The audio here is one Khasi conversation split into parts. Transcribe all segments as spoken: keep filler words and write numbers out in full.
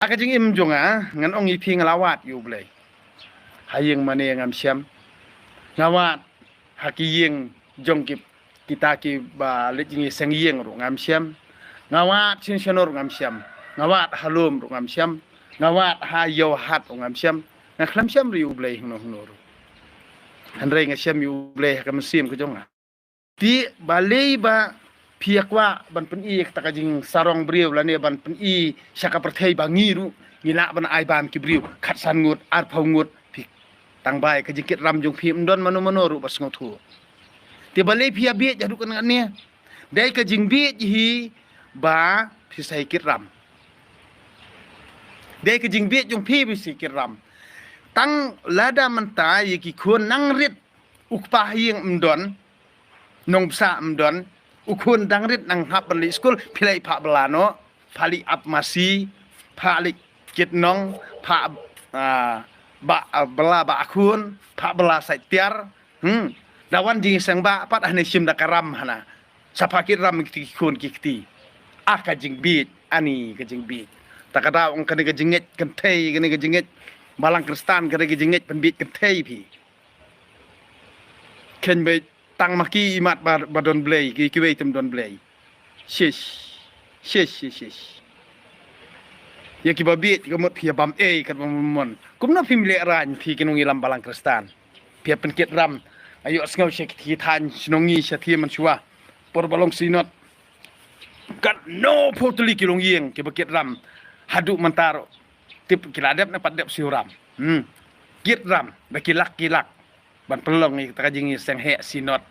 Ha ka jingim jong nga, ngan ong ïa phi nga la wad ïa U Blei. Ha ïing mane ngam shem. Nga wad ha ki ïing jong ki, kita kiba leit jingïaseng ïing ruh ngam shem. Nga wad shin shano ruh ngam shem. Nga wad ha lum ruh ngam shem. Nga wad ha ïew hat ruh ngam shem. Nga khlem shem ruh ïa U Blei hangno hangno ruh. Hynrei nga shem ïa U Blei ha ka mynsiem ka jong nga. Te balei ba phi ïa kwah ban pyni ïa kata ka jingsarong briew lane ban pyni sha ka pyrthei ba ngi ruh ngi lah ban ai bam ki briew khatsan ngut, arphew ngut, phi tang bai ka jingkit ram jong phi, ym don mano mano ruh ba sngewthuh. Te balei phi ïa bieit haduh kane? Dei ka jingbieit hi ba phi sa ïa kit ram. Dei ka jingbieit jong phi ba phi sa ïa kit ram. Tang lada mynta ïa ki khun nang rit, u kpa ha ïing ym don, nongbsa ym don, u khun dang rit nang hap ban leit skul, phi leit phah bylla noh, phah leit ap masi, phah leit kit nong, phah, ah, bah, ah, bylla bah khun, phah bylla sait tiar. Hmm. Da wan jingïaseng bah pat hane shim da ka ram hana. Sa phah kit ram ki khun ki kti. Ah, ka jingbieit, ani ka jingbieit. Ta ka daw ong kane ka jingngeit kynthei, kane ka jingngeit balang Khristan, kane ka jingngeit pynbieit kynthei phi. Khein beit tang ma ki imat ba, ba don Blei, ki, kiwei te ym don Blei. Shish. Shish, shish, shish. Ïa kiba bieit ka mut phi ïa bam ei katba mon. Kumno phim leh rain phi ki nongïalam balang Khristan. Phi ïa pynkit ram. Ïohsngew sha ki thaiñ shnong ngi sha thie mynshuwa. Por ba long synod. Katno phew tylli ki longïing kiba kit ram. Haduh mynta ruh. Tip ki la dep ne pat dep siew ram. Hmm. Kit ram da ki lak ki lak. Ban pynlong ïa kata ka jingïaseng heh synod.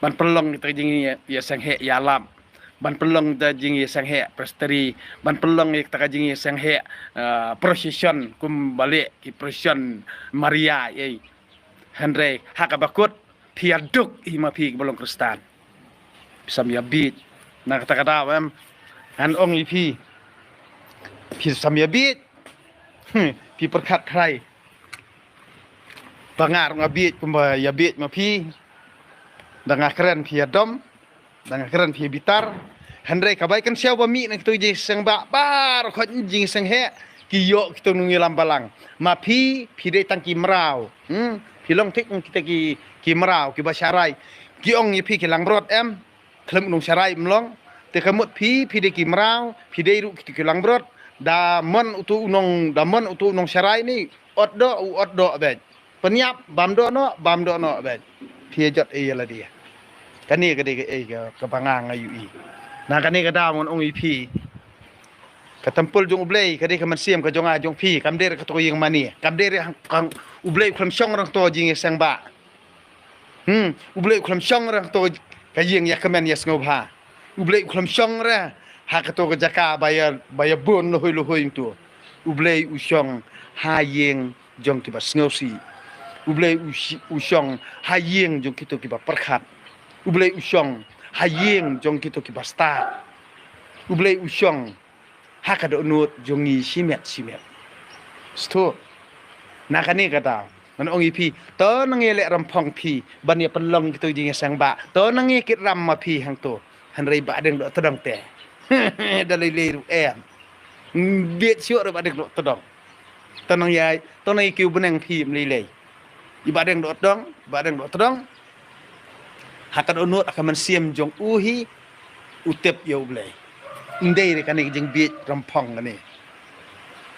Ban pynlong ïa kata ka jingïaseng heh ïalap. Ban pynlong ïa kata ka jingïaseng heh presbytery. Ban pynlong ïa kata ka jingïaseng heh, eh, procession kumba leh ki procession Maria ei. Hynrei ha kaba kut phi ïa duk hi ma phi kiba long Khristan. Phi sam ïa bieit. Na kata ka daw em. Ngan ong ïa phi. Phi sam ïa bieit. Hmm, phi pyrkhat khrai. Ba nga ruh nga bieit kumba ïa bieit ma phi. Da nga kren phi ïa dom. Da nga kren phi ïa bitar. Hynrei ka bai kynshew ba mih na kito ki jingïaseng bah baroh khoit jingïaseng heh. Ki ïoh kito nongïalam balang. Ma phi, phi dei tang ki mraw. Hmm? Phi long thik kita ki, ki mraw, kiba sharai. Ki ong ïa phi ki langbrot em. Khlem u nongsharai ym long. Te ka mut phi, phi dei ki mraw, phi dei ruh kito ki langbrot. Da mon uto u nong, da mon uto u nongsharai ni, ot doh, u ot doh beit. Pynïap, bam doh noh, bam doh noh beit. Phi ïa jot ei ïa lade. Kane ka dei kaei ka, kaba nga nga ïohi. Na kane ka daw ngan ong ïa phi. Ka templ jong U Blei, ka dei ka mynsiem ka jong nga jong phi, kam dei re kato ka ïing mane. Kam dei re hang, hang U Blei u khlem shong re hangto jingïaseng bah. Hmm, U Blei u khlem shong re hangto ka ïing ïa kmen ïa sngewbha. U Blei u khlem shong re ha kato ka jaka ba ïa, ba ïa bun luhoi luhoi hangto. U Blei u shong ha ïing jong kiba sngewsih. U Blei u shi-, u shong ha ïing jong kito kiba pyrkhat. U Blei u shong ha ïing jong kito kiba stad. U Blei u shong ha ka dohnud jong ngi shimet shimet. Sngewthuh. Na kane ka daw ngan ong ïa phi, to nang ïaleh ramphong phi ban ïa pynlong kito jingïaseng bah. To nang ïakit ram ma phi hangto. Hynrei Bahdeng Dohtdong te da lei lei ruh em. Bieit shuh ruh Bahdeng Dohtdong. To nang ïa, to nang ïa kiew bneng phi ym lei lei. I Bahdeng Dohtdong, Bahdeng Dohtdong. Ha ka dohnud ha ka mynsiem jong u hi u tip ïa U Blei. Ym dei re kane ka jingbieit ramphong kane.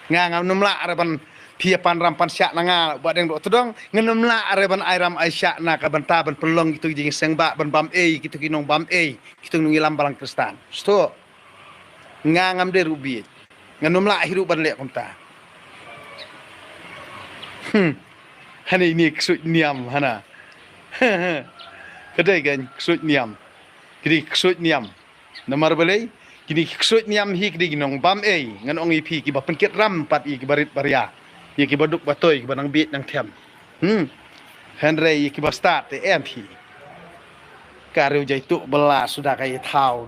Nga ngam nym lah re ban phi ïa pan ram pan shah na nga Bahdeng Dohtdong, ngam nym lah re ban ai ram ai shah na ka bynta ban pynlong kito ki jingïaseng bah, ban bam ei kito ki nongbam ei, kito ki nongïalam balang Khristan. Sngewthuh. Nga ngam dei ruh bieit. Ngam nym lah hi ruh ban leh kumta. Hmm. Hane ine ksuid niam hana. Ka dei kan ksuid niam. Ka dei ksuid niam. Namar balei? Kine ki ksuid niam hi ki dei ki nongbam ei. Ngan ong ïa phi kiba pynkit ram pat ïa kiba rit baria. Ïa kiba duk ba toi, kiba nang bieit nang thiam. Hmm. Hynrei ïa kiba stad te em phi. Ka riew jaitu bylla suda ka ïa thaw.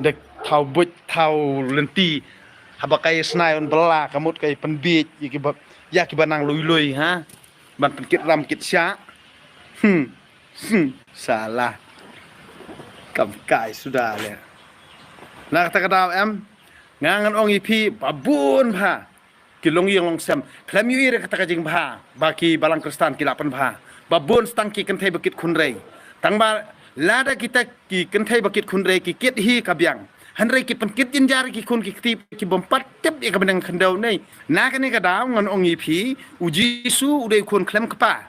Dek thaw buit thaw lynti. Haba ka ïa snai un bylla ka mut ka ïa pynbieit ïa kiba, ïa kiba nang lui lui ha. Ban pynkit ram kit shah. Hmm. Hmm. Salah. Kam kai suda le. Na kata ka daw em. Nga ngan ong ïa phi ba bun bha ki longïing longsem khlem ïohi re kata ka jingbha ba ki balang Khristan ki la pynbha. Ba bun tang ki kynthei ba kit khun rei. Tang ba lada kita ki kynthei ba kit khun rei ki kit hi ka biang, hynrei ki pynkit jynjar ki khun ki kti ki bym pat tip ïa ka bneng khyndew ne. Na kane ka daw ngan ong ïa phi, u Jisu u dei u khun khlem kpa.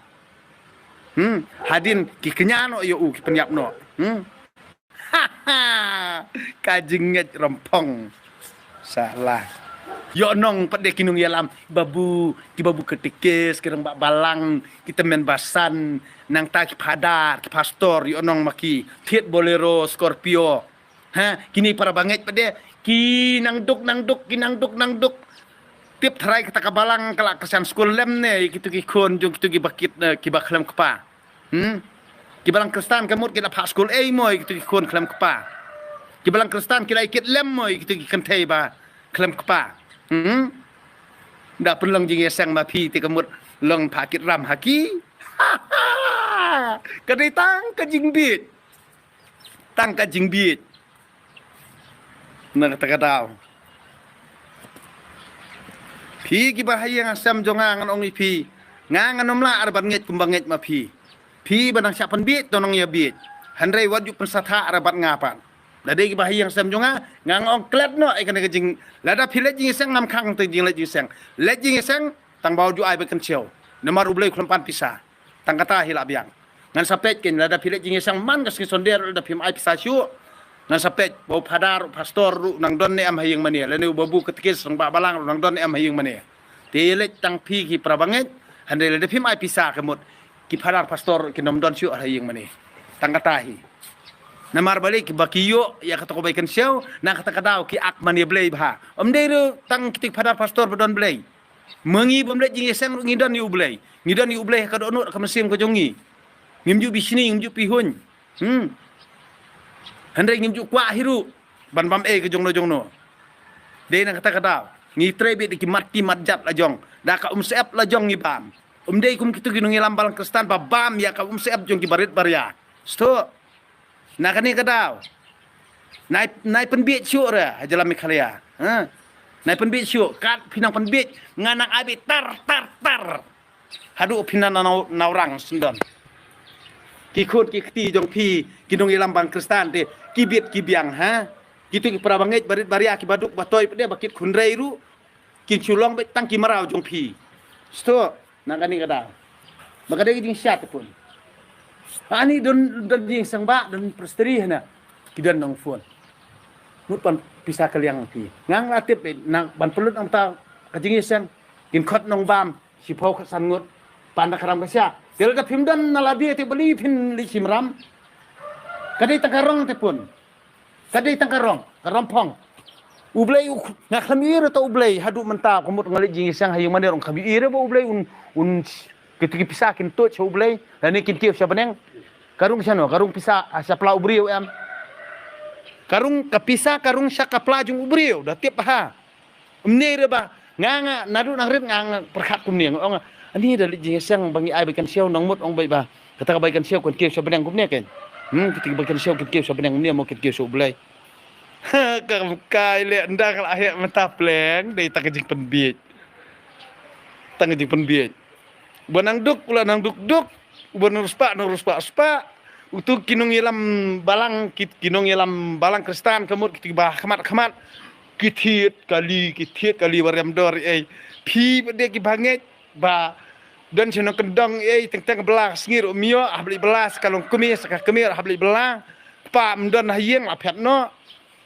Hmm, hadien ki kñia noh ïa u, ki pynïap noh. Hmm. Ka jingngeit rymphong. Salah. Ïoh nong pat de ki nongïalam, babu, ki babu katekis, ki rangbah balang, ki tymmen basan, nangta ki phadar, ki pastor, ïoh nong ma ki thied Bolero, Scorpio. Ha, kine para bangeit pat de ki nang duk, nang duk, ki nang duk, nang duk. Tip tharai kata ka balang ka la kyrshan skul lem ne, kitu ki khun jong kitu ki ba kit, eh, ki ba khlem kpa. Hmm? Ki balang Khristan ka mut ki la phah skul ei mo ïa kitu ki khun khlem kpa. Ki balang Khristan ki la ïa kit lem mo ïa kitu ki kynthei ba khlem kpa. Hmm? Da pynlong jingïaseng ma phi te ka mut long phah kit ram ha ki. Ka dei tang ka jingbieit. Tang ka jingbieit. Na kata ka daw. Phi ki ba ha ïing ha sem jong nga ngan ong ïa phi. Nga ngan ym lah ar ban ngeit kumba ngeit ma phi. Phi ba nang shah pynbieit to nang ïa bieit. Hynrei wat ju pynsathah ar bad nga pat. Da dei ki ba ha ïing ha sem jong nga, nga ngan ong klet noh ïa kane ka jing. Lada phi leit jingïaseng ngam khang te jing leit jingïaseng. Leit jingïaseng tang ba u ju ai ba kynshew. Namar U Blei u khlem pan pisa. Tang kata hi lah biang. Ngan sa peit kein lada phi leit jingïaseng man ka sngi Sunday ruh lada phim ai pisa shuh. Ngan sa peit ba u phadar, u pastor ruh nang don ne em ha ïing mane. Lane u babu katekis rangbah balang ruh nang don ne em ha ïing mane. Te leit tang phi ki para bangeit, hynrei lada phim ai pisa ka mut ki phadar pastor ruh kin ym don shuh ha ïing mane. Tang kata hi. Namar balei ki ba ki ïoh ïa kata ka bai kynshew, na kata ka daw ki ak man ïa Blei bha. Ym dei ruh tang kiti ki phadar pastor ba don Blei. Ma ngi bym leit jingïaseng ruh ngi don ïa U Blei. Ngi don ïa U Blei ha ka dohnud ka mynsiem ka jong ngi. Ngim ju bishni, ngim ju pihuiñ. Hmm. Hynrei ngim ju kwah hi ruh ban bam ei ka jongno jongno. Dei na kata ka daw ngi trei beit da ki mat ki mat jat la jong. Da ka um sep la jong ngi bam. Um dei kum kitu ki nongïalam balang Khristan ba bam ïa ka um sep jong ki barit baria. Sto. Na kane ka daw. Nai, nai pynbieit shuh re ha jylla Meghalaya. Ha? Nai pynbieit shuh, kat phi nang pynbieit, nga nang ai beit tar, tar, tar. Haduh phi nang nau, nau rang syndon. Ki khun ki kti jong phi, ki nongïalam balang Khristan te, ki bieit ki biang ha. Kitu ki para bangeit barit baria ki baduk batoi pde ba kit khun rei ruh. Kin shu long beit tang ki mraw jong phi. Sto, na kane ka daw. Ba ka dei ka jingshisha te pun. Ani don, don jingseng ba, don presteri hana. Ki don nong phone. Mut pan pisa ka liang phi. Ngang la tip beit, nang ban pynlut nang ta ka jingïaseng. Kin khot nong bam, shiphew khatsan ngut. Pan da ka ram ka sha. Te lada phim don na la bia te bali phin li shim ram. Ka dei tang ka rong te pun. Ka dei tang ka rong, ka rong phong. U Blei u, nga khlem ïohi re ta U Blei, haduh mynta ka mut nga leit jingïaseng ha ïing mane ruh khlem ïohi re ba U Blei un, un, kiti ki pisa kin tuid sha U Blei, lane kin kiew sha bneng. Ka rung shano, ka rung pisa, ah, sha pla u briew em. Ka rung ka pisa, ka rung sha ka pla jong u briew, da tip ha. Ym ne re ba, nga, nga, naduh nang rit nga, nga pyrkhat kumne, nga ong, ani da leit jingïaseng ba ngi ai bai kynshew nang mut ong bai ba. Kata ka bai kynshew kan kiew sha bneng kumne kan. Hmm, kata ka bai kynshew kan kiew sha bneng kumne mo kan kiew sha U Blei. Ha, ka kai le nda ka la heh mynta pleng, dei tang ka jingpynbieit. Tang ka jingpynbieit. Ba nang duk, u la nang duk duk, uba nang ruspah, nang ruspah spah. Utu ki nongïalam balang, ki, ki nongïalam balang Khristan, ka mut ki ba khmat khmat. Ki thied kali, ki thied kali ba rem dor ei. Phi ba dei ki bangeit, ba don sha nongkyndong ei, teng teng bla sngi ruh mio, hap leit bla, sa ka long kmie, sa ka kmie, hap leit bla. Kpa ym don ha ïing, la phet noh.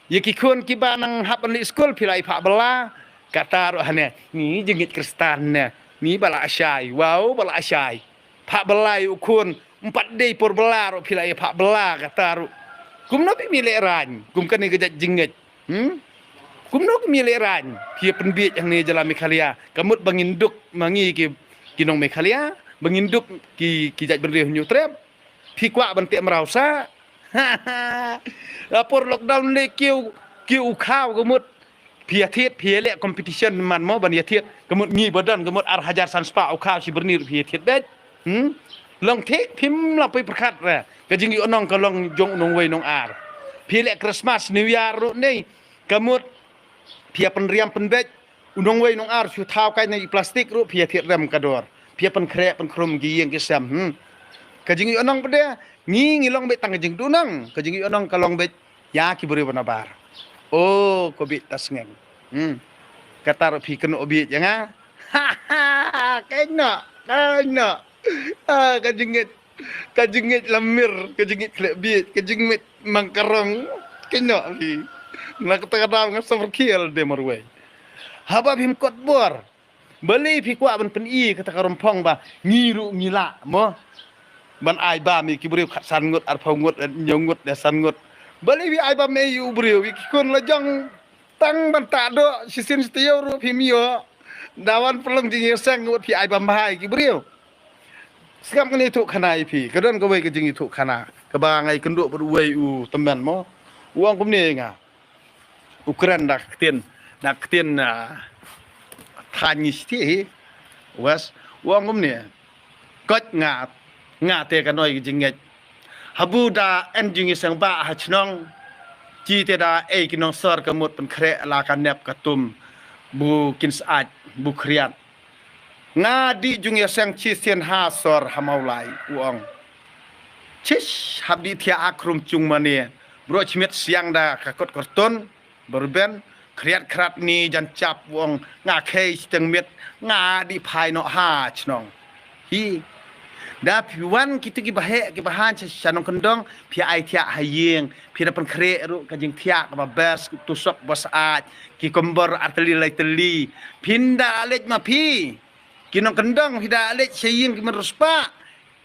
Ïa ki khun kiba nang hap ban leit skul phi la ïa phah bylla. Kata ruh hane, ngi jingngeit Khristan ne, ngi ba la shai, wow ba la shai. Phah bylla ïa u khun, ym pat dei por bylla ruh phi la ïa phah bylla kata ruh. Kumno phi mi leh rang, kum kane ka jait jingngeit. Hmm? Kumno phi mi leh rang, phi ïa pynbieit hangne jylla Meghalaya. Ka mut ba ngin duk ma ngi ki, ki nong Meghalaya, ba ngin duk ki, ki jait bynriew Hynñiewtrep. Phi kwah ban teh mraw sa. Ha por lockdown le kiew, kiew u khaw ka mut. Phi ïa thied, phi ïa leh competition man mo ban ïa thied. Ka mut ngi ba don, ka mut ar hajar san spah u khaw shi byrni ruh phi ïa thied beit. Hmm? Long thik phim la poi pyrkhat re. Ka jingïohnong ka long jong u nongwei nongar. Phi ïa leh Christmas, New Year ruh ne. Ka mut Phi ïa pynriam pynbeit u nongwei nongar shu thaw kai na i plastik ruh phi ïa thied rem ka dor. Phi ïa pynkhreh pynkhrum ki ïing ki sem. Hmm. Ka jingïohnong pat de, ngi ngi long beit tang ka jingduhnong, ka jingïohnong ka long beit ïa ki briew ba nabar. O, ko beit ta sngem. Hmm. Kata ruh phi kynnoh beit ïa nga. Ha ha, kynnoh, kynnoh. Ah, ka jingngeit, ka jingngeit lamir, ka jingngeit khleh beit, ka jingngeit mangkarong. Kynnoh phi. Na kata ka daw nga sabar khiel de marwei. Haba phim kot bor. Balei phi kwah ban pyni kata ka rymphong ba ngi ruh ngi lah mo. Ban ai bam ïa ki briew khatsan ngut, arphew ngut, hynñiew ngut, san ngut. Balei phi ai bam ïa u briew, ïa ki khun la jong tang ban tah doh, shisien shi taïew ruh phim ïoh. Da wan pynlong jingïaseng ngut phi ai bam bha ïa ki briew. Sngap ngan ïathuh khana ïa phi, ka don kawei ka jingïathuh khana kaba nga ïakynduh bad uwei u tymmen mo. U ong kumne ïa nga. U kren da ka ktien, da ka ktien, ah, thaiñ ngi shithi hi. Wes, u ong kumne. Koit nga, nga te ka noi ka jingngeit. Habu da en jingïaseng ba ha chnong. Chi te da ei ki nongsor ka mut pynkhreh la ka nep ka tum. Bu kin syaid, bu khriat. Nga dih jingïaseng shisien ha sor ha Mawlai, u ong. Chish, hap dih thiah ha khrum chung mane. Bro chmit siang da ka kot karton, barben, khriat khrat ni jan chap u ong, nga khei siteng mit, nga dih phai noh ha chnong. Hi. Da phi wan kitu ki baheh, ki bahan sha, sha nongkyndong, phi ai thiah ha ïing, phi da pynkhreh ruh ka jingthiah kaba best, tu sok ba syaid, ki kombor ar tylli lai tylli. Phin da leit ma phi. Ki nongkyndong phi da leit sha ïing ki mynriewspah.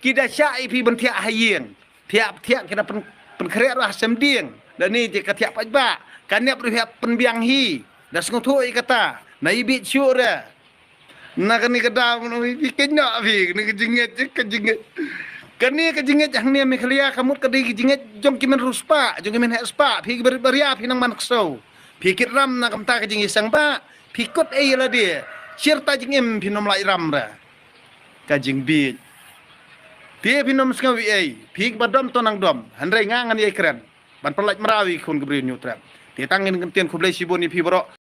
Ki da shah ïa phi ban thiah ha ïing. Thiah thiah ki da pyn, pynkhreh ruh ha sem dieng. Da ni te ka thiah paidbah. Ka nep ruh phi hap pynbiang hi. Da sngewthuh ïa kata. Na i bit shuh re. Na kane ka daw phi kynnoh phi. Kane ka jingngeit, ka jingngeit. Kane ka jingngeit hangne Meghalaya ka mut ka dei ka jingngeit jong ki mynriewspah, jong ki mynheh spah. Phi ki barit baria phi nang man ksew. Phi kit ram na ka bynta ka jingïaseng ba. Phi kut ei ïa lade, shirta jingim phin ym lah ram re. Ka jingbieit. Te phin ym sngew ei ei, phi ba dom to nang dom, hynrei nga ngan ïai kren. Ban pynlait mraw ïa ki khun ki briew Hynñiewtrep. Te tang ngin kyntien, khublei shibun ïa phi baroh.